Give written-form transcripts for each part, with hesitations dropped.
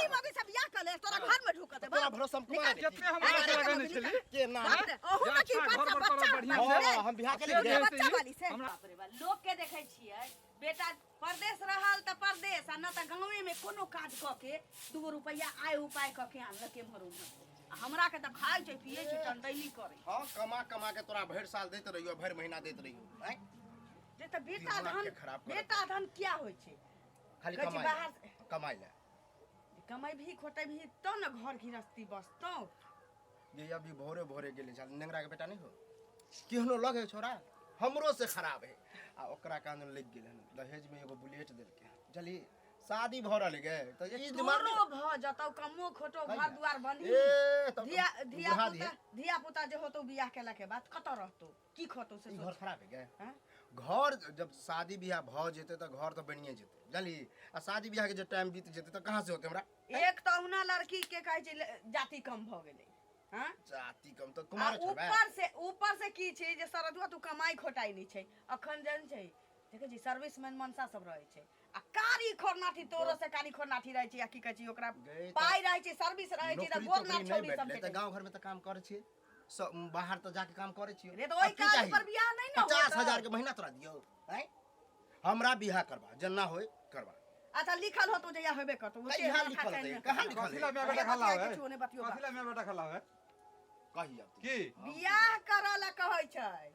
ओही मौगी से बियाह कर ले तोरा घर में ढुकत है तोरा भरोसा हम कुमार केते हम आशा लगेने छली के ना बाप रे ओहू में की अच्छा, घर बच्चा पर तोरा बच्चा बढ़िआँ बाप रे। हाँ, हम बियाह के से लिए जे बच्चा से वाली से। हमरा बाप रे बाप, लोग के देखै छियै बेटा परदेश रहल तऽ परदेश आ न तऽ गाँवे में कोनो काज कऽ के दूगो रुपैआ आय उपाय कऽ के आनलक एम्हर उम्हर से। आ हमरा के तऽ खाइ छै पियै छै टंटैली करै हाँ कमा कमा के तोरा भरि साल दैत रहियो भरि महीना दैत रहियो आँय? जे तऽ बेटा दिमाग धन के खराब करत। बेटा धन क्या होइ छै खाली कहै छै कमाइ बाहर लए कमाइ लए कमेबही खोटेबही तब ने घर गृहस्थी बसतौ ये अभी भोरे भोरे गेले छल नेंगरा के बेटा नहीं हो केहनो लगे छोरा हमरो से खराब है आ ओकरा कान लग गेल हन दहेज में एगो बुलेट देलके जली शादी भऽ रहल गे तऽ ई दिमाग तोरो भऽ जतौ कमो खोटो घर दुआर बनी ए तब धिया धिया बुढ़ा पुता दिहे। धिया पुता जे होतौ बियाह केला के बाद कतऽ रहतौ की खतौ से ई सोच घर खराब है गे हैं? घर जब शादी बियाह भऽ जेतै तऽ घर तऽ बनिए जेतै जानली आ शादी बियाह के जे टाइम बीत जेतै तऽ कहाँ से होतै हमरा एक तऽ ओहुना लड़की के कहै छै जाति कम भऽ गेलै हँ जाति कम तऽ आ कुमार छोड़बै ऊपर से की छै जे सरदुआ तू कमाई खोटाई नहि छै अखन जन छै देखै छी सर्विसमैन मनसा सब रहै छै आ कारी खोरनाठी तोरो से कारी खोरनाठी रहै छै या की कहै छै ओकरा गै तऽ पाइ रहै छै सर्विस रहै छै तऽ नौकरी गोर तोकरी नार नहि छौरी सब भेटलै तऽ भेटै गाँव घरमे तऽ काम करै छियै सब बाहर तऽ जाके काम करै छियै रे तऽ ओहि आब की काज चाही? पर बियाह नहि ने पचास होतौ। हजार के महीना तोरा दियौ आँय हमरा बियाह करबा जेना होय करबा अच्छा लिखल होतो जहिया होबे करतो ओ कहिया माथा लिखल चैन हेतै? नहि कहाँ लिखल कथी ला है माय बेटा खाला अरे है किछु नहि बतियौ कथी ला माय बेटा खाला है कही अब तू। की बियाह करऽ लए कहै छै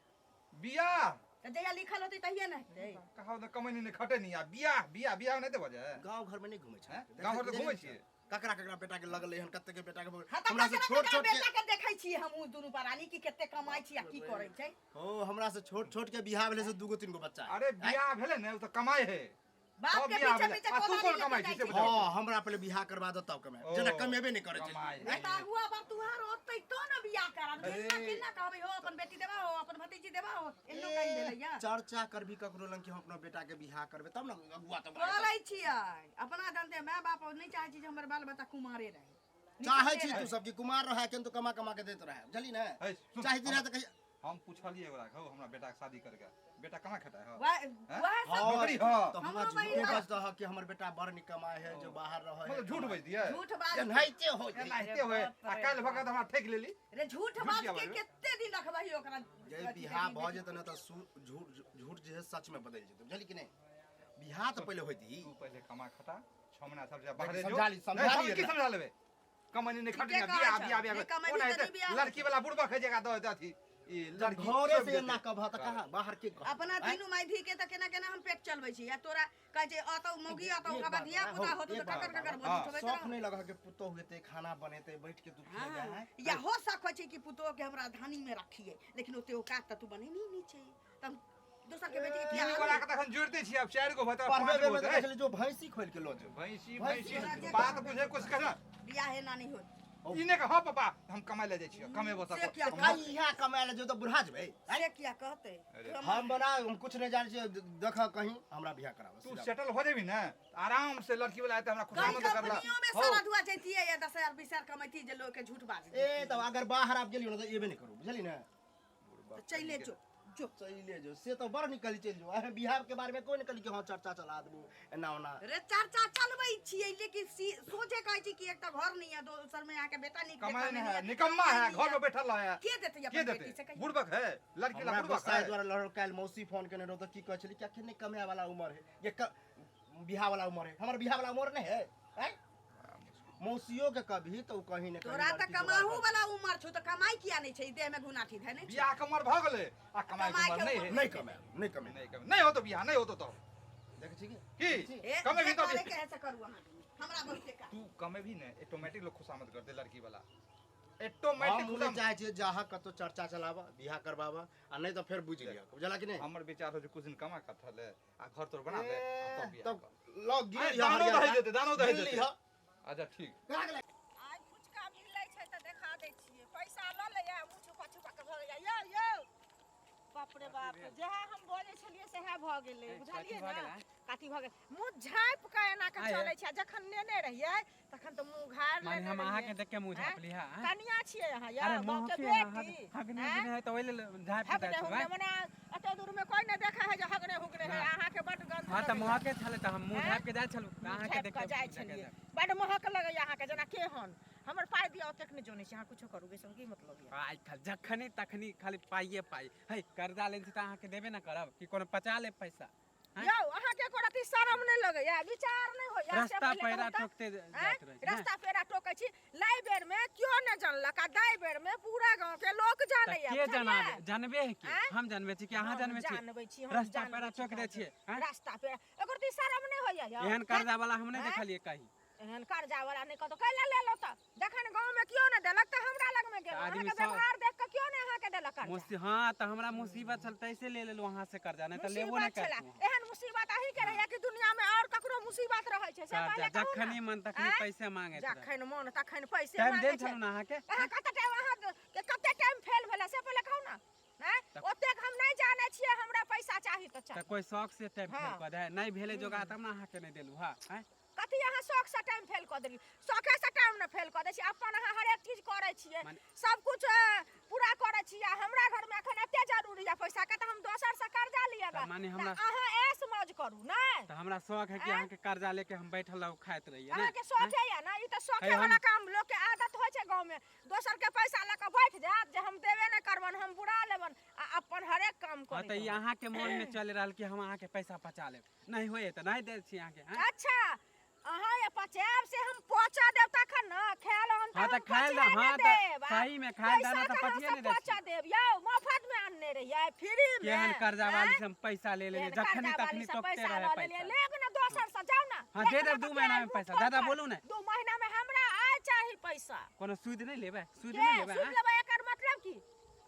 बियाह तऽ जहिया लिखल होतै तहिये ने हेतै कहा तऽ कमैनी नहि खटैनी आ बियाह बियाह बियाह नहि देबऽ जे गाँव घर में नहीं घूमे छै हैं? गाँव घर तऽ घूमै छियै। ककरा ककरा बेटा के लगलै हन कते के बेटा के हाँ तऽ हमरा से ककरा छोट ककरा छोट के बेटा के देखै छियै हम उ दुनू प्राणी कि कते कमाइ छी आ की करै छै ओ हमरा से छोट छोट के बियाह भेलै से दूगो तीन गो बच्चा है। अरे बियाह भेलै ने ओ तऽ कमाइ है बाप सब के बियाह पीछे भेलै। पीछे आ तू कोदारी कोन लेके कमाइ छी जाइ से छै। बताउ। हाँ हमरा पहले बियाह करवा दो तब कमाए ओ, जेना कमेबे नहीं करे छै कमाइ। रे तऽ अगुआ बाप तुहार होतै तो ने बियाह करब अरे। केना केना कहबै हो अपन बेटी देबा हो अपन भतीजी देबा हो एनो कहि देलैया चर्चा करबी ककरो लंग कि हम अपना बेटा के बियाह करबे तब न अगुआ तब करै छियै अपना जानते माय बाप नहि चाहै छी जे हमर बाल बच्चा कुमारे रहे चाहे छी तू सब कि कुमार रहे किन्तु कमा कमा के देत रहे बुझली ने है, सुन, चाहती रहे तऽ कहिया हम पुछलियै ओकरा कहू हमरा बेटा के शादी करके बेटा कहाँ खेता है वएह हैं? वएह सब हाँ, नौकरी हाँ। तऽ हमरा हमरो झूठे बहिन बज दह कि हमर बेटा बड़ नीक कमाए है जो बाहर रहे मतलब झूठ बज दिए झूठ बाज एनाहिते हो जाइ। एनाहिते होए आ काल्हि भगत हमरा ठकि लेली रे झूठ झूठ बाज किया के बाजबै? कते दिन रखबही ओकरा जे अथी बियाह बेटी- भऽ जेतै ने तऽ झूठ झूठ जे है सच में बदलि जेतै बुझली कि नहि बियाह तऽ पहिले होती तू पहिले कमा खटा 6 महीना सब जा बाहरे जो समझा ली, समझा नहीं, ली हम की एकरा। समझा लेबे कमनी नहीं खटनी ठीके कहै बियाह छौ। बियाह बियाह नहि कमेबही ओना तऽ हेतै नहि बियाह लड़की वाला बुढ़बा खै जगह दऽ देतै अथी ई जब लड़की घरे छोड़ि से देतै। एना कहबह तऽ कहाँ बाहर के कहत? अपना तीनू माय धी के तऽ केना केना हम पेट चलबै छी आ तोरा कहै छै अतौ मौगी अतौ एक ओकरा बाद बात धिया पुता हो, होतौ एक तऽ बात ककर ककर हाँ। बोली ठोबैत शौक रह नहीं लगा कि पुतोह हेतै खाना बनेतै बैठ के तू खेबै हाँ, हैं? या हो सकै छै कि पुतोह के हमरा धानी में रखिए लेकिन ओते औकात तऽ तू बनेनी नहि छै तब दोसर के बेटी के तीन किया गोरा के तखन जोड़िते छी आब चारि गो भऽ पढ़बे पाँच गो बेर में तऽ होतै। कहै छलै जो भैंसी खोलि के लऽ जो भैंसी भैंसी भैंसी बात बुझे कुछ कर बियाह एना नहि होत ई नहि कह पापा हम कमाइ लए जाइ छियै कमेबो से तब किया कहिया कमाए लए जो तऽ बुढ़ा जेबै से किया कहते अरे, हम बना हम कुछ नहीं जानै छियै देख कहीं हमरा बियाह कराबऽ तू सीधा। सेटल हो जेबी ने आराम से लड़की वाला आते हमरा कहीं खुशामद करला कंपनियों में हो सारा दुआ जैतियै या 10,000 20,000 कमैती जे लोग के झूठ बाज ए तब अगर बाहर आबि गेलियो ने तऽ एबे नहि करू बुझली ने तऽ चले जो जो चले जो से तो बड़ निकल चलि जो अहें बिहार के बारे में कोई निकल के हाँ चर्चा चला देबू एना ओना रे चर्चा चलबै छियै लेकिन सोझे कहै छी कि एक तऽ घर नहीं है दोसर में अहाँके बेटा नीक कमाई देखा नहीं है नहीं निकम्मा है कमाई घर नहीं में बैठल है के देतै के अपन बेटी से देते कहियौ? बुड़बक है लड़की ला हमरा बुड़बक गोसाई है द्वारा लड़ल काल्हि मौसी फोन केने रहौ तऽ की कहै छली कि अखन नहि कमाए वाला उम्र है ये बियाह वाला उम्र है हमर बियाह वाला उम्र नहीं है आँय? मौसियो के कभी तो कहीं ने कहीं तोरा तऽ लड़की जोगाड़ कमाहू कर- वाला उमर छौ तऽ कमाई किया नहीं छै देह में घुनाठी धैने छै बियाह के उम्र भऽ गेलै आ कमाई के कमाई उम्र के नहीं उम्र है नहीं कमाए नहीं कमाए नहीं कमाई नहीं हो तो बियाह नहीं हो तो तो देखै छी कि की ए, कमेबी जे तो करे के है से करू अहाँ हमरा बहुते काज तू कमेबी ने ऑटोमेटिक लोग खुशामद कर दे लड़की वाला हम ऑटोमेटिक नहि खुशामद चाहै छियै जहाँ कतौ चर्चा चलाबऽ बियाह करबाबऽ आ नहि तऽ फेर बुझि लिअ बुझला कि नहि हमर विचार हो जे कुछ दिन कमा कथा ले आ घर तोर बना ले आ तब बियाह तब कर। लऽ गिर अरे लिहऽ दानो हरियर दही जेतै दानो दही गिर जेतै लिहऽ। अच्छा ठीक कहाँ गेलै? आइ फुचका मिलै छै तऽ देखा दै छियै पैसा लऽ लैया मुँह छुपा छुपा कऽ भऽ गेलै यौ यौ बाप बाप रे बाप, जएह हम बजै छलियै सएह भऽ गेलै, बुझलियै ने? कथी भऽ गेल? मुँह झाँपि कऽ एना कऽ चलै छै। आ जखन नेने रहियै तखन तऽ मुँह उघारि माने लेने हम अहाँ के रहियै। देख के मुँह झाँपली हा? कनिया छियै अहाँ यौ, अरे गाँव के महके बेटी। हगने आँय? हुगने है तऽ ओहि लेल झाँपि के हगने जाइ हुगने छलहुँ। मने एते दूर में कोई नहि देखै है जे हगने हुगने है। अहाँके बड्ड गन्ध हाँ तऽ लगैया। महके छलै तऽ हम मुँह आँय? झाँपि के जाइ छलहुँ तऽ मुँह अहाँके झाँपि देख कऽ के जाइ देख के छलियै। जाइ। बड्ड महक लगैया अहाँके, जेना केहन। हमर पाइ दिअ, ओतेक नहि जनै छी। अहाँ कुछो करू, एहिसँ की मतलब यऽ? आइ काल्हि जखनी तखनी खाली पाइए पाइ है। कर्जा लेने छी तऽ अहाँके देबे ने करब कि कोनो पचा लेब पैसा? आँय? यौ, अहाँके एको रत्ती शरम नहि लगैया, विचार नहि होइया? से रास्ता पहिले पैरा कहू तऽ। ठोकते आँय? जाइत रहै छै ने। रास्ता पेरा टोकै छी। लाई बेर में केओ नहि जानलक आ दाइ बेर में पूरा गाँव के लोक तऽ जानैया, के बुझलियै? जनाबे जानबे है की? आँय? हम जानबे छी कि अहाँ हम जानबे छी? जानबै छी, हम रास्ता जानबै पैरा छी टोक दै गाँवके। छियै आँय? रास्ता पेरा एको रत्ती शरम नहि होइया यौ? एहन कर्जा वाला हम नहि आँय? देखलियै कहीं। एहन कर्जा वाला नहि कतौ। कैला लेलहुँ तऽ? जखन गाँव में केओ नहि देलक तऽ हमरा लग में गेलहुँ। आदमी अहाँके सब- व्यवहार देख कऽ केओ नहि अहाँके देलक कर्जा। हाँ तऽ हमरा मुसीबत छल तैसे ले लेलहुँ अहाँ से कर्जा, नहि तऽ लेबो नहि मुसीबत छला? करतहुँ। एहन मुसीबत अहीं के रहैया कि दुनिया में और ककरो मुसीबत रहै छै, से कर्जा पहिले कहू ने। जखनी मन तखनी आँय? पैसे मांगैत रहै। जखन मन तखन पैसे टाइम मांगै देल छै। छलहुँ ने अहाँके? अहाँ कते टाइम, अहाँ के कते टाइम फेल भेलै से पहिले कहू ने। आँय? तऽ- ओतेक हम नहि जानै छियै, हमरा पैसा चाही तऽ तऽ चाही। कोइ शौक से टाइम फेल हाँ। कऽ दे? नहि भेलै जोगाड़ तब ने अहाँके नहि देलहुँ। हाँ आँय? कथी अहाँ शौक से टाइम फेल कऽ देलियै? शौके से टाइम ने फेल कऽ दै छी। अपन अहाँ हरेक चीज करै छियै, माने- सब कुछ पूरा करै छियै, आ हमरा घर में एखन एते जरूरी यऽ पैसा के तऽ हम दोसर से कर्जा लिअ। तऽ माने हमरा- अहाँ ऐश मौज करू ने। तऽ हमरा शौक है कि आँय? अहाँके कर्जा लेके हम बैठल रहू, खाइत रहियै ने? अहाँके शौक है ने? ई तऽ शौके है, हम- वाला काम। लोक के आदत होइ छै गाँव में, दोसर के पैसा लऽ कऽ बैठ जायत जे हम देबे नहि करबन, हम बुरा लेबन, आ अपन हरेक काम हाँ करै। तऽ ई अहाँके मन में चलि रहल कि हम अहाँके पैसा पचा लेब, नहि होइए तऽ नहि दै छी अहाँके आँय? अच्छा, अहाँ ये पचायब से हम पचा देब तखन ने खायल अन्न। हाँ तऽ तऽ हम खायल पचे हाँ नहि तऽ देब। आ सही में खायल पैसा दाना तऽ कहाँ पचिए से नहि दै पचा छी। देब यौ? मोफत में आनने रहियै, फ्री में। केहन कर्जा आँय? वाली से हम पैसा ले लेलियै, केहन जखनी कर्जा वाली तखनी से टोकते पैसा रहे लऽ लेलियै? पैसा। लेब ने दोसर से, जाउ ने। हाँ, लेके दे देब ने 2 तऽ महीना में मुँह पैसा। फोड़ दादा कर। बोलू ने। 2 महीना में हमरा आय चाही पैसा। कोनो सूद नहि लेबै? सूद के नहि लेबै? सूद आँय? लेबै? एकर मतलब की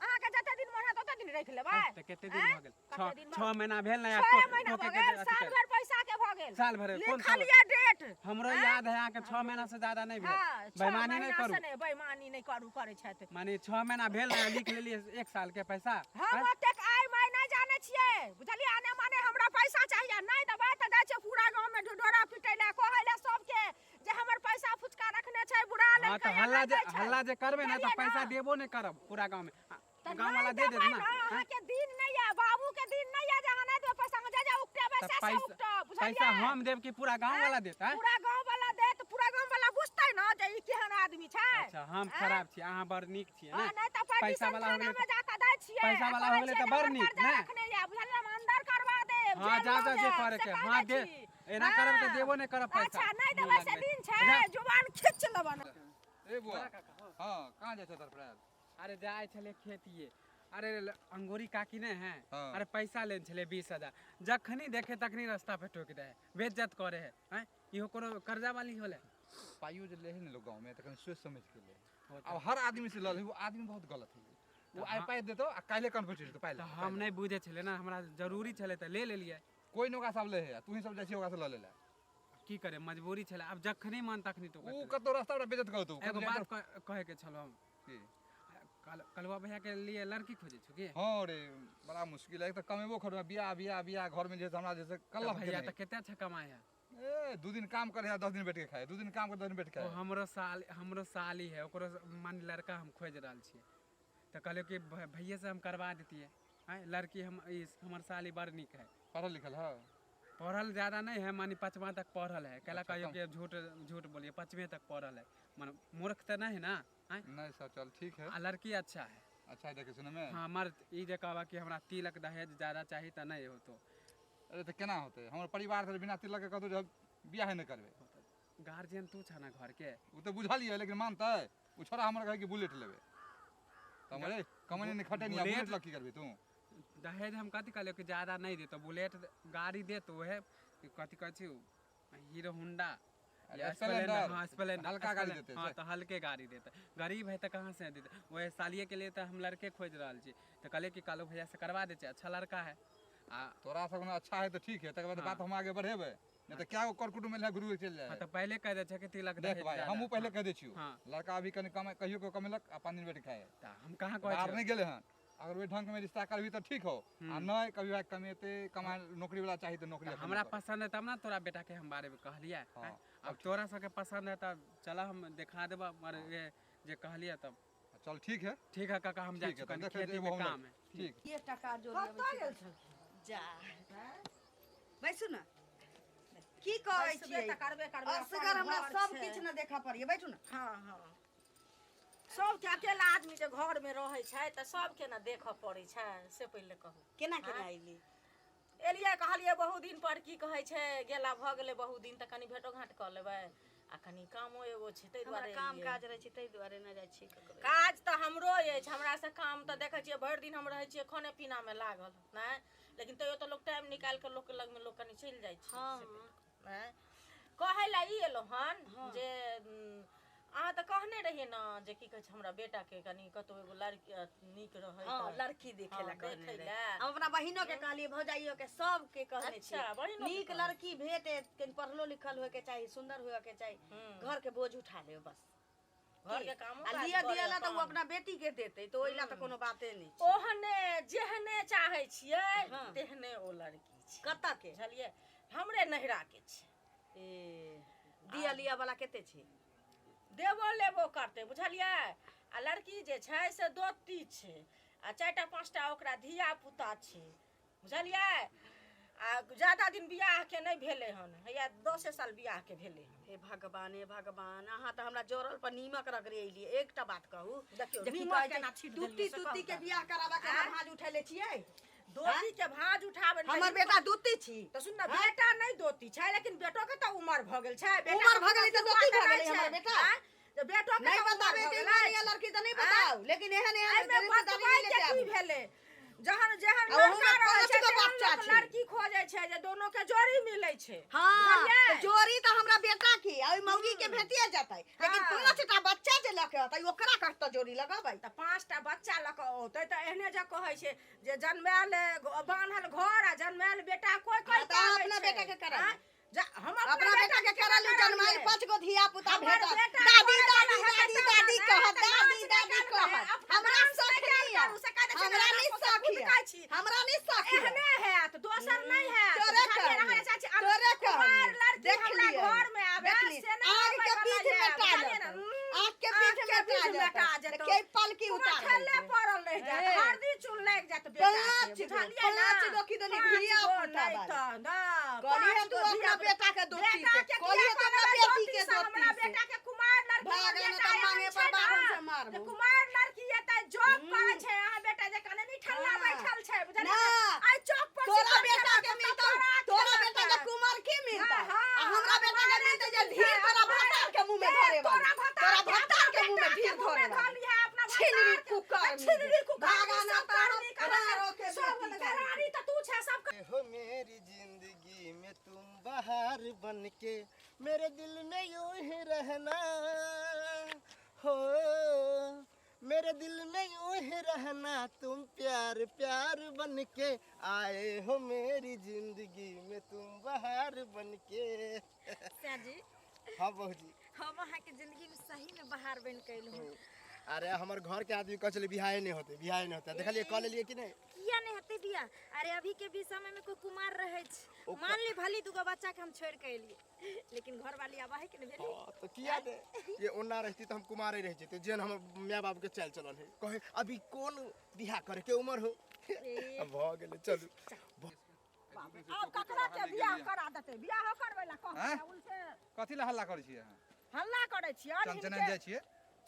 अहाँके जते दिन मन हैत ओते दिन राखि लेबै? तऽ कते दिन आँय? भऽ गेल? कते दिन भऽ 6 महीना भेल ने? 6 महीना भऽ गेल, साल भरि पैसा के भऽ गेल। साल भरि कोन लिखल साल? यऽ डेट। हमरो आँय? याद है अहाँके 6 महीना से ज्यादा नहि भेल। हाँ, 6 बेईमानी नहि महीना करू। से नहि बेईमानी नहि करू, करै छथि। माने 6 महीना भेल ने, लिख लेलियै 1 साल के पैसा। हम आँय? ओतेक आइ माइ नहि जानै छियै, बुझलियै? आने माने हमरा पैसा चाहिए, नहि देबै तऽ जाइ छियै पूरा गाँव में ढिढोरा पिटै लए, कहै लए सबके जे हमर पैसा फुचका रखने छै, बुरा हाँ लेलकै तऽ या हल्ला नहि जे दै छै। हल्ला जे करबै ने तऽ बुझलियै पैसा ने? देबो नहि करब पूरा गाँव में। तऽ गाँव वाला नहि दे देत देबै ने? ने आँय? अहाँके दिन नहि यऽ, बाबू के दिन नहि यऽ जे अहाँ नहि देबै पैसा, जे जे उपटेबै तऽ से से पैसा उपटब, बुझलियै? पैसा हम देब कि पूरा गाँव आँय? वाला देत? आँय? पूरा गाँव वाला देत। पूरा गाँव वाला बुझतै ने जे ई केहन आदमी छै। अच्छा, हम आँय? खराब छी, अहाँ बड़ नीक छियै हाँ, ने? नहि तऽ पैसा परमिशन वाला हो थाना गेलै में जाके दै छियै पैसा आ वाला कहै हो गेलै छियै तऽ जे बड़ हमर नीक कर्जा ने? रखने यऽ, बुझलियै? हम अंदर करवा देब, हाँ जेल जा लऽ जा जे जायब, करे से के कहि हाँ दै दे छी। एना करब तऽ हाँ। देबो नहि करब पैसा। अच्छा, नहि मुँह देबै से लगबै दिन छै, जा। जुबान खींच लेबन। ए बुआ, हाँ कहाँ जाइ छौ तरफरायल? अरे जाइ छलै खेतिए। अरे अंगूरी काकी नहि है? हाँ। अरे पैसा लेने छलै 20,000, जखनी देखे तखनी रास्ता पे टोकि दै है, बेइज्जत करे है। आँय, इहो कोनो कर्जा वाली होलै? पाइयो जे ले है ने लोग गाँव में तऽ कनि सोचि समझ के ले। हो अब हर आदमी से लऽ ले, वो आदमी बहुत गलत है। वो आइ हाँ। पाइ देतो आ काल्हि कन्फर्ट जेतौ पाइ तऽ ले। हम नहि बुझै छलियै ने, हमरा जरूरी छलै तऽ ले लेलियै। कोइ नहि ओकरा सब ले है, तू ही सब जाइ छी ओकरा से लऽ ले ला। की करे, मजबूरी छलै। आब जखनी मन तखनी टोकैत ओ रहै। कतौ रास्ता पर बेइज्जत करतौ। एगो बात कहे के छलौ हम। की? कलवा भैया के लिए लड़की खोजै छु की? हाँ रे, बड़ा मुश्किल है। एक तऽ कमेबो खर बियाह बियाह बियाह घर में जे हमरा जैसे तऽ कल्ला भैया तऽ कते अच्छा कमाइ है। ए 2 दिन काम करे है 10 दिन बैठ के खाए, 2 दिन काम कर 10 दिन बैठ के ओ खाए। हमरो साल हमरो साली है, ओकरो मान लड़का हम खोजि रहल छियै तऽ कहलियै कि भैये से हम करवा देतियै। आँय, लड़की हम ई हमर साली बड़ नीक है। पढ़ल लिखल है? पढ़ल ज्यादा नहीं है, माने 5वां तक पढ़ल है। कहला अच्छा, कहियो कम। कि झूठ झूठ बोलिए, 5वें तक पढ़ल है, माने मूर्ख तऽ नहीं है ना? आँय? नहीं सर, चल ठीक है। आ लड़की अच्छा है। अच्छा है देखे सुने में? हाँ, हमर ई जे कहबा कि हमरा तिलक दहेज ज्यादा चाही तऽ नहीं होतो। अरे तऽ केना होतै? हमर परिवार से बिना तिलक के कतौ जे बियाह नहि करबै। गार्जियन तू छ ना घर के। ओ तऽ बुझलियै, लेकिन मानतै? ओ छोड़ा हमर कहै कि बुलेट लेबै, तऽ हम रे कमनी नहि खटे नहीं, बुलेट बुलेट लऽ की करबै तू? दहेज हम कथी कहलियै कि ज्यादा नहीं देतो, बुलेट गाड़ी देतो है, कथी कहै छी हीरो होंडा अरे या स्प्लेंडर। स्प्लेंडर, हाँ स्प्लेंडर, हल्का गाड़ी स्प्लेंडर, देतै हाँ से। तऽ हल्के गाड़ी देतै। गरीब है तऽ कहाँ से देतै? वएह सालिए के लिए तऽ हम लड़के खोजि रहल छी तऽ कहलियै कि कालू भैया से करवा दै छियै, अच्छा लड़का है। आ तोरा सब अच्छा है तऽ ठीक है, तकर बाद हाँ। बात हम आगे बढ़ेबै, नहीं तऽ क्या कर कुटुम्ब मिल गुरु चलि हाँ जाए। तऽ पहिले कहि दै छै कि तिलक देख दहेज भाई, ज्यादा। हमहूँ पहिले कहि दै छियौ, हाँ। लड़का अभी कनि कम कहियो के कमेलक आ 5 दिन बैठ के खाए। तऽ हम कहाँ कहै बाहर छियै? नहि गेलै हन, अगर ओहि ढंग में रिश्ता करबी तऽ ठीक हो आ नहि कभी भाई कमेते कमाए नौकरी वाला चाही तऽ नौकरी तऽ अखन हमरा नहि कर। पसंद है तब ना तोरा बेटा के हम बारे में कहलियै हाँ, आँय? अब तोरा सबके पसंद है तब चला हम देखा देबा मगर ये जे कहलियै तब चल ठीक है ठीक है काका हम जाइ ठीक छी है तब कनी देखै खेती जेबो में हम काम है ठीक ये टका जोड़ कतऽ गेल छल जा बैसू ने की कहै बैसबे छियै तऽ करबे करबै, असगर अपन हमरा घर सब छै। किछु ने देखऽ पड़ैए बैठू ने हँ हँ सबके अकेला आदमी जे घरमे रहै छै तऽ सबके ने देखऽ पड़ै छै से पहिले कहू केना केना अयली एलियै कहलियै बहुत दिन पर की कहै छै गेला भऽ गेलै बहुत दिन तऽ कनि भेटो घाट कऽ लेबै आ कनि कामो एगो छै ताहि हमरा दुआरे काम एलियै। काज रहै छै ताहि दुआरे नहि जाइ छियै ककरो काज तऽ हमरो अछि हमरा से काम तऽ देखै छियै भरि दिन हम रहै छियै खाने पीनामे लागल नहि लेकिन तैयो तऽ लोक टाइम निकालि कऽ लोकके लगमे लोक कनि चलि जाइ छै हँ नहि कहै लए ई एलहुँ हन जे अहाँ तऽ कहने रहियै ने जे की कहै छै हमरा बेटाके कनि कतहु एगो लड़की नीक रहै हँ तऽ लड़की देखे ला हँ, कहने देखै रहे। लए। हम अपना बहिनो के कहलियै भौजाइयो के सबके कहने अच्छा, छियै बहिनो के नीक कहने। लड़की भेटे कनि पढ़लो लिखल होय के चाही सुंदर होय के चाही घर के बोझ उठा ले बस घर के कामो आ काज लिअ करे दिअ ला तऽ ओ अपन। अपना बेटी के देतै तऽ ओहि ला तऽ कोनो बाते नहि छै ओहने जेहने चाहै छियै हँ। तेहने ओ लड़की छै कतऽ के बुझलियै हमरे नैहरा के छै ए दिअ लिअ वाला कते छै देबो लेबो करतै बुझलियै आ लड़की जे छै से दोती छै आ चारिटा पाँचटा ओकरा धिया पुता छै बुझलियै आ ज्यादा दिन बियाहके नहि भेलै हन हैया 10 साल बियाहके भेलै हन हे भगवान हे भगवान अहाँ तऽ हमरा जोड़ल पर नीमक रगड़े अयलियै एकटा बात कहू देखियौ, जे की नीमक कहै छै, केना छीट दूती देलियै से तूती कहू के तऽ। बियाह कराबा के आँय? हम भाँज उठेले छियै दोती के भाँज उठाबै हमर बेटा दूती छी तऽ सुन ने बेटा नहि दोती छै लेकिन बेटो के तऽ उमर भऽ गेल छै बेटा उमर के भऽ गेलै तऽ युवा दोती भऽ नहि गेलै छै। हमर बेटा। आँय? तऽ बेटो के नहि तऽ उमर बताबे भऽ के गेलै। इमान लड़की तऽ नहि बताउ लेकिन एहन एहन एहिमे रिश्तेदारी बतबै नहि के लेते की आबू। भेलै जहन जेहन आ ओहूमे लड़का रहै पाँच छै गो तेहन बच्चा लोक छै। लड़की खोजै छै जे दोनो के जोड़ी मिलै छै हाँ बुझलियै? तऽ जोड़ी तऽ हमरा बेटा की आ ओहि मौगी के भेटिए जेतै लेकिन हाँ। 5टा बच्चा जे लऽ के अतै ओकरा कतऽ जोड़ी लगबै तऽ 5टा बच्चा लऽ कऽ औतै तऽ एहने जे कहै छै जे जन्मायल बान्हल घर आ जन्मायल बेटा कोइ कोइ हाँ, तऽ अहाँ अपना बेटा के करा आँय? हम अपना बेटा के करा लू जन्मायल 5 गो धिया पुता हमर भेटत बेटा दादी करे दादी वाला दादी हेतै तब दादी ने, कहत तऽ दादी नाच दादी निकाल कऽ, कहत अपना हमरा नाच सख निकाल नहीं करू, से कहै छै, हमरा हमरा नहीं सब सख फुदकाइ छी। हमरा नहीं सख एहने हैत दोसर नहीं हैत तोरे बुझलियै? कहनी, अहाँ चाची, अब तोरे कुमार कहनी, लड़की देख हमरा लियै, घर में आवे, देख लियै। से नहि आग के आबै बीच वाला में यऽ, टा बुझलियै जेतौ। ने? आग के बीच आग के में बीच टा में टा जेतौ। जेतौ। के पलकी कुमार उतार ठेले देतै। पड़ल रहि जायत, हे। हरदी चून लागि जायत बेटा के, 5 गो, बुझलियै ने? 5 गो की दनी 5 धिया गो पुता नहि बाली। तऽ, ना, कहलियै 5 तू गो अपना धिया बेटा के दोती बेटा से, के कहलियै किया तू अपना करबै बेटी दोती के से? हमरा दोती से। बेटा के कुमार लड़की भाग हमर आना बेटा तऽ एहन मांगे छै पर ने, बाभन से जे मारबो। कुमार लड़की एतै जॉब करै छै अहाँ बेटा जे कने निठल्ला हाँ। बैठल छै बुझलियै ना। ने? आइ चौक पर तोरा सुतल बेटा छै, के तऽ मिलतौ तोरा तोरा खेलतै। बेटा के कुमार की मिलतौ हाँ, हाँ, आ हमरा बेटा के कुमारे मिलतै जे मिलतै, धीर तोरा कुमारे। भतार के मुंह में ए, धरे वाली तोरा भतार तोरा के भतार के मुंह में अपना धीर बेटा के मुंह धरे में वाली धरली है, अपना छिनरी भतार के। कुकर छिनरी कुकर भागा ना सब तो करनी हम करत, रारो के सब बेटी करारी तऽ तू छै सब हो मेरी जिंदगी में तुम बाहर बन के मेरे दिल में यूं ही रहना हो मेरे दिल में यूं ही रहना तुम प्यार प्यार बन के आए हो मेरी जिंदगी में तुम बाहर बन के जी हाँ बहू जी हम अहाँके जिंदगी में सही में बाहर बन के अयलहुँ अरे हमर घर के आदमी कहै छलै बियाहे नहीं होते बियाहे नहीं होते देखलिए कऽ लेलिए कि नहीं किया नहीं हेतै बियाह अरे अभी के भी समय में कोई कुमार रहै छै ओकर- मान ली भली दूगो बच्चा के हम छोड़ के एलियै लेकिन घरवाली आबा है कि नहीं भेली हाँ, तो किया ने ये ओना रहती तो हम कुमारे रह जेते जेन हमर my बाप के चाल चलन है कहे अभी कौन बियाह करे के उम्र हो अब भऽ गेलै चलू आब ककरा के बियाह करा देतै बियाह करबै ला आँय? कहबै उल्टे कथी लए हल्ला करै छियै अहाँ हल्ला करै छियै और चनचनाइत हिनके जाइ छियै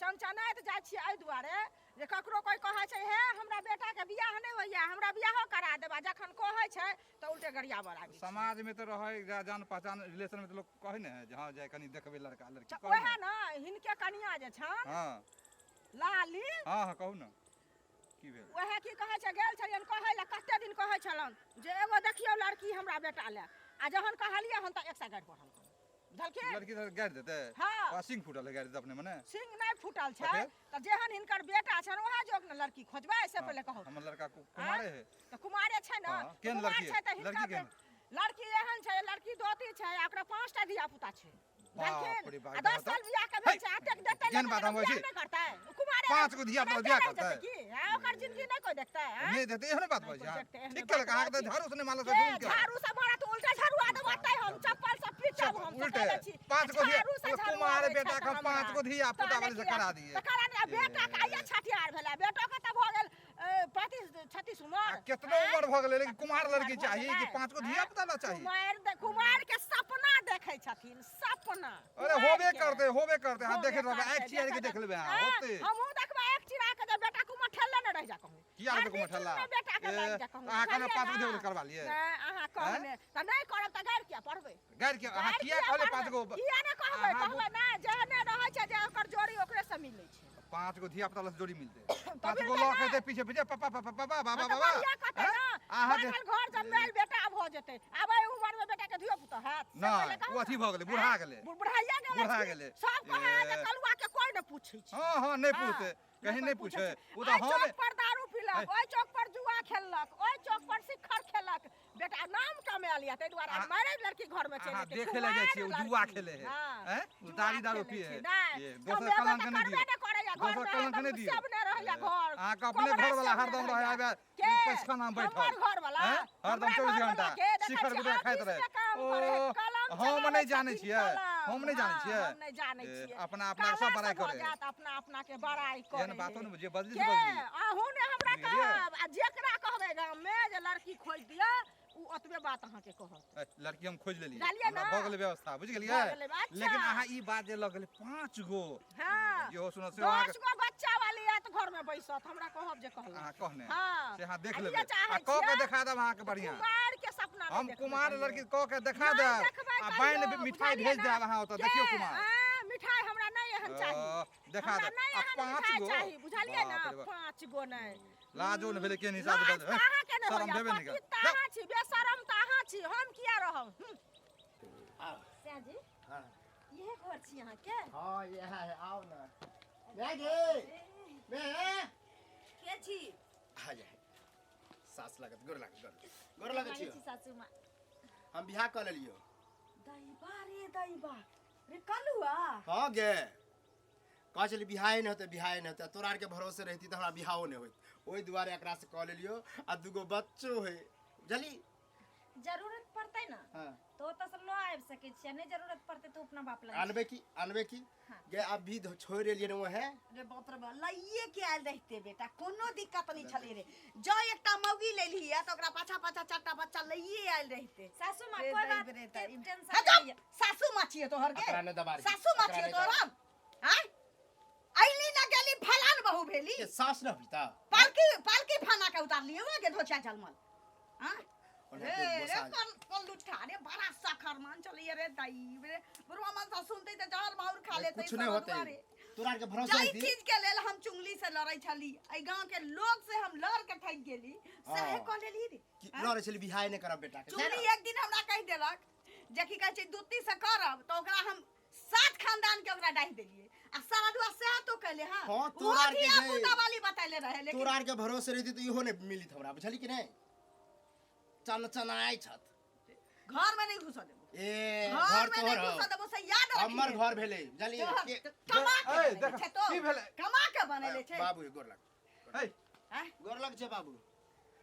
चनचनाइत जाइ छियै एहि दुआरे जे ककरो कोइ कहै छै हे हमरा बेटा के बियाह नहि होइया हमरा बियाहो करा देबा जखन कहै छै तऽ उल्टे गरियाबऽ लागै छै समाज में तो रहै जान पहचान रिलेशन में तो लोग कहै ने है जे हाँ जाय कनी देखबै लड़का लड़की तऽ कहै ओएह ने ने हिनके कनिया जे छनि हाँ लाली हाँ हाँ कहू ने की भेल ओएह की कहै छै गेल छलियनि कहै लए कते दिन कहै छलनि जे एगो देखियौ लड़की हमरा बेटा लए आ जहन कहलियै हन तऽ एक सए गारि पढ़ल बुझलखिन लड़की तऽ गारि देतै हाँ। ओकरा सिंह फूटल है गारि देतै अपने मने सिंह नहि फूटल छै तऽ फेर? तऽ जेहन हिनकर बेटा छनि ओएह जोग ने लड़की खोजबै से हाँ, पहिले कहू हमर लड़का कुमारे है तऽ कुमारे छै ने हाँ, तऽ केहन कुमार लड़की छै तऽ है? हिनकर लड़की केहन? लड़की एहन छै लड़की दोती छै आ ओकरा 5टा धिया पुता छै बाप रे बाप, आ 10 साल बियाह के भेल छै एतेक देतै केहन बात हम बियाह होइ छी? नहि करतै ओ कुमारे 5 गो धिया पुता एनाहिते बियाह रहि करतै? जेतै की? हाँ, ओकर जिंदगी नहि कोइ देखतै देखतै आँय? नहि देतै एहन बात नहि बजै कोइ अहाँ। देखतै, एहने ठीक केलक बात अहाँके तऽ बजै। झाड़ू से नहि मारलक के तऽ जुलुम केलक। झाड़ू से मारत उल्टा झाड़ू आ देब ओतै हम चप्पल से पीटब हम से उल्टे कहै छी। पाँच गो धिया झाड़ू से झाड़ू कुमार आबै बेटा छै के तऽ पाँच हमरा। गो धिया पुता तऽ वाली से नहि करा किया- दिए तऽ करा दिए बेटा के आइये छठिहार भेलै बेटो के तऽ भऽ गेल 35 36 आ उमर केतनो आँय? उम्र भऽ गेलै लेकिन कुमार लड़की भऽ चाही कि गेलै, पाँच गो आँय? धिया पुता ला चाही कुमार के सपना देखै छथिन सपना अरे कुमार होबे के। करतै होबे करतै अहाँ होबे देखैत रहबै करतै, आँखि चियार के देखै देख लेबै अहाँ आँय, होतै हमहूँ देखबै एक चिरा के जे बेटा कुमार ठेलले ने रहि जा कहूँ किया रहबै कुमार ठेला हर बेटा के ए, लागि जा कहूँ अहाँ कहने बुझलियै पाँच गो ना? धिया पुता करवा लिए नहि, अहाँ कहने तऽ नहि करब तऽ गारि किया पढ़बै गारि के अहाँ गारि किया कहले पढ़बै? पाँच गो किया नहि कहबै अहाँ कहबै नहि जेहने रहै छै जे ओकर जोड़ी ओकरे से मिलै छै पाँच गो धिया पुता लग जोड़ी मिलतै पाँच गो मिलतै लऽ ना। के एतै पीछे पीछे पापा पापा पापा बाबा हँ तऽ बाबा बढ़िआँ कहतै हैं? ना अहाँ जे बनल घर जमायल बेटा भऽ जेतै आब एहि उमर मे बेटा के धियो पुता हैत से नहि, पहिले कहू ओ अथी ना। भऽ गेलै, बुढ़ा हैं? गेलै। बुढ़ाइया गेलै बुढ़ा छी। गेलै। सब कहै है जे ए। कलुआ के कोइ नहि पूछै छै हँ हँ नहि हँ, पूछतै कहीं कोइ नहि पूछै पूछै छै। ओ तऽ ओहि हम चौक पर दारू पीलक है। ओहि चौक पर जुआ खेललक ओहि चौक पर शिखर खेलक बेटा नाम कमायल यऽ ताहि दुआरे अहाँ- मारे लड़की घर में चलि अहाँ जेतै। देखे लए जाइ छियै, ओ कुमारि जुआ लड़की। खेले है। हाँ, हैं? ओ जुआ दारू दारू खेलै पिए छै। है। नहि, ये, दोसर कमेबो कलंक तऽ नहि करबे दियौ। नहि करैया, घर दोसर में कलंक हरदम नहि दियौ। सब नहि रहैया घर। अहाँके अपने कोबरा घरवाला सब हरदम नहि रहै रहैया। आबे के? पैसखाना में बैठल हमर घरवाला हैं? हरदम हमरा 24 घरवाला घंटा के देखै शिखर छियै, गुटखा खाइत ऑफिस रहे में काम करै है, ओ कलम हम चलाबै नहि जानै छथिन, छियै कलम। हम नहि जानै हाँ, छियै हम नहि जानै ए, छियै अपना अपना के सब कला बड़ाई से भऽ करे जायत अपना अपना के बड़ाई करे एहन बातो है। ने जे बजली के से बजली अहूँ ने हमरा बुझि गेलियै? कहब आ जेकरा कहबै गाम में जे लड़की खोजि दिअ ओ ओतबे बात अहाँके कहत ए, लड़की हम खोजि लेलियै बुझलियै हमरा ना? भऽ गेलै व्यवस्था बुझि गेलियै भऽ गेलै, अच्छा। लेकिन अहाँ ई बात जे लऽ गेलै पाँच गो हाँ इहो सुनऽ से 10 अहाँके गो बच्चा वाली आयत घर में बैसत हमरा कहब जे कहलहुँ अहाँ कहने हाँ से अहाँ देख आ लेबै ई चाहै आ कऽ के छियै, देखा देब अहाँके बढ़िआँ कुमार के सपना नहि हम देखबै कुमार कहियो। लड़की कऽ के देखा नहि देब देखबै आ कहियो, बान्हि मिठाई बुझलियै भेज ना? देब अहाँ ओतऽ के? देखियौ कुमार आँ, मिठाई हमरा नहि एहन चाही अ, देखा हमरा देब नहि आ एहन पाँच मिठाई गो चाही बुझलियै ना बाप रे बाप। पाँच गो नहि लाजो ने भेलै केहन हिसाब लाज तऽ अहाँके नहि शरम होइए भेबे नहि पति करत। तऽ अहाँ छी बेशरम तऽ अहाँ छी हम किया रहब आओ सयाजी हाँ इहे घर छी अहाँके हाँ इएह है आओ ना मैं गे मैं के छी आ जाए सास लागत गोर लागत गोर गोर लागत लागै छियो छी सासू माँ हम बियाह कऽ लेलियो दैबा रे दैबा रे कलुआ हाँ गे कहै छली बियाहे नहि होतै बियाहे नहि होतै तोरा आरके भरोसे रहिती तऽ हमरा बियाहो नहि होइत ओहि दुआरे एकरासँ कऽ लेलियो आ दूगो बच्चो है बुझली जरूरत पड़तै ना हाँ तो ओतऽ से लऽ आबि सकै छियै नहि जरूरत पड़तै तऽ अपना बाप लग अनबे की अनबे की हाँ। गे अभी छोड़ि एलियै ने वएह रे बाप रे बाप लइए के आयल रहिते बेटा कोनो दिक्कत नहीं छलै रे जँ एकटा मौगी लेलही तऽ ओकरा पाछा पाछा चारिटा बच्चा लइए आयल रहिते सासू माँ रे कोई दैब बात रे के दैब। टेंशन हे नहीं चुप! लिअ। सासू माँ छियै तोहर के एकरा नहि दबारी सासू माँ एकरा छियै नहि तोहर हम आँय अइली ना गेली फलान बहू भेली के सास न होई त पालकी पालकी फाना के उतारलियै वे के धोछा झलमल आँय ओना रे के रे गोसा कल कल लुठा रे बड़ा सखर मान चलिए रे दाई रे बुढ़वा मन सा सुनते त जहर माहुर खा लेते कुछ नहीं होते तोरा आर के भरोसा जाहि होती चीज के लेल हम चुंगली से लड़ै छली एहि गांव के लोग से हम लड़ के थाकि गेली सएह हाँ। कह लेली रे कि लड़ै छली बियाह नहि करब बेटा के चुगली एक दिन हमरा कहि देलक जे की कहै छै दूती से करब तऽ ओकरा हम सात खानदान के ओकरा डाहि देलियै आ सारा दुआ सएह तो कहले हां हाँ, ओहो तोरा आर के धिया जे- पुता वाली बतैले रहे लेकिन तोरा आर के भरोसे रहती तऽ इहो नहि मिलित हमरा बुझली कि नहि चन चनाइ छत घर में नहीं घुसऽ देबो ए घर घर में नहीं तोहर घुसऽ हौ। देबो से याद रखिहे हमर घर भेलै बुझली तोहर के- कमा के ए, बनेले देख, छै तो की भेलै? कमा के बनेले छै बाबू गोर लग है आँय? गोर लग छै बाबू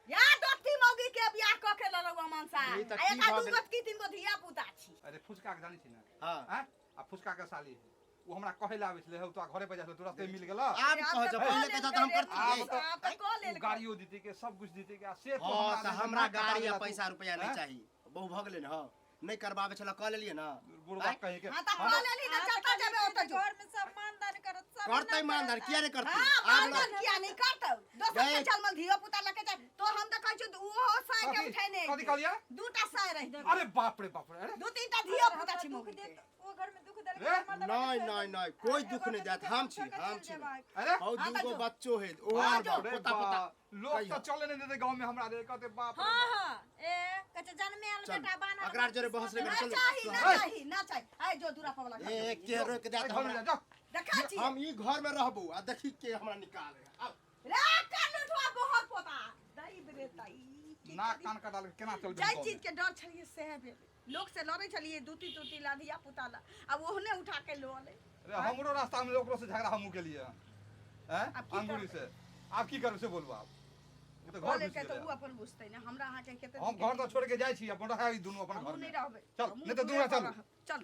या दोस्ती मौगी के बियाह कऽ के लड़ौआ मनसा ई तऽ आ की एका भऽ दू गेलै? गो की तीन गो धिया पुता छी अरे फुचका के जानै छी ने हाँ आँय? आ फुचका के साली है ओ हमरा कहै लए आबै छलै हौ तोरा घरे पर जाइ छलै तोरा से मिल गेल आब कह जब पहिले कहता तऽ हम करती आब तऽ आब तऽ कऽ लेल गाड़ियो दीती के सब कुछ दीती के आ से तो हाँ तऽ हमरा नाक कटा गाड़ी आ देला तू। पैसा रुपया नहीं आँय? चाही बहु भऽ गेलै ने हँ नहीं करबाबै छलै कऽ लेलियै ने बुढ़बा आँय? कहीं के हाँ तऽ कऽ लेली ने जतऽ जेबै ओतऽ जो घर में सब मानदान करत सब करतै एना मानदान करत। किया नहीं करतै हाँ आब मानदान ना- किया नहीं करतौ दोसर के गए। चलमल धियो पुता लके जाय तो हम तऽ कहै छियौ ओहो साँय के कथी उठेने कथी कहलियै दूटा साँय रहि देबै अरे बाप रे बाप रे अरे दू तीनटा धियो हमरा पुता छी दुख मौगी के देत, ओ घर में दुख देलकै रे, हमर दबाई नहीं छोड़ि नहीं देलकै। नहीं कोई आ, दुख एगो नहीं के देत दुख हम देत, छी छोड़ि के हम चलि छी जेबै। अरे हौ हाँ, दूगो जो। बच्चो है ओ हाँ, आर जो। बाप अरे पोता पोता बा, लोग कहियो। तऽ चले नहीं देते गांव में हमरा रे कहते बाप रे हाँ बाप। हाँ ए कच्चा जन्मे आयल चल, बेटा बानर एकरा जोरे बहस नहि ना चल चाही ना ए। चाही ना चाही आइ जो दूरा पर वाला घर ए जो। के रोक अरे देत घर में हमरा जा, जा देखा छी हम ई घर में रहबो आ देखी के हमरा निकाले आउ रे कलुठवा बहुत पोता दई रे दई की नाक करी? कान कटा के केना चलबै जाहि गाँव चीज में? के डर छलियै सएह भेलै लोक से लड़ै छलियै दूती तूती ला धिया पुता ला आब ओहने उठा के लऽ अलै अरे हमरो रास्ता में ओकरो से झगड़ा हमहूँ केलियै हैं आब की अंगूरी करबै? से आब की करबै से बोलू आब ओ तऽ कऽ घर लेलकै घुसि तऽ गेलै। उ अपन बुझतै ने हमरा अहाँके कते हम घर तऽ छोड़ के जाइ छी, अपन रहै ई दुनू अपन हमहूँ घर नहि में। रहबै। चल, हमहूँ नहि तऽ दूरे दुनू चलू। पर रहब। चल।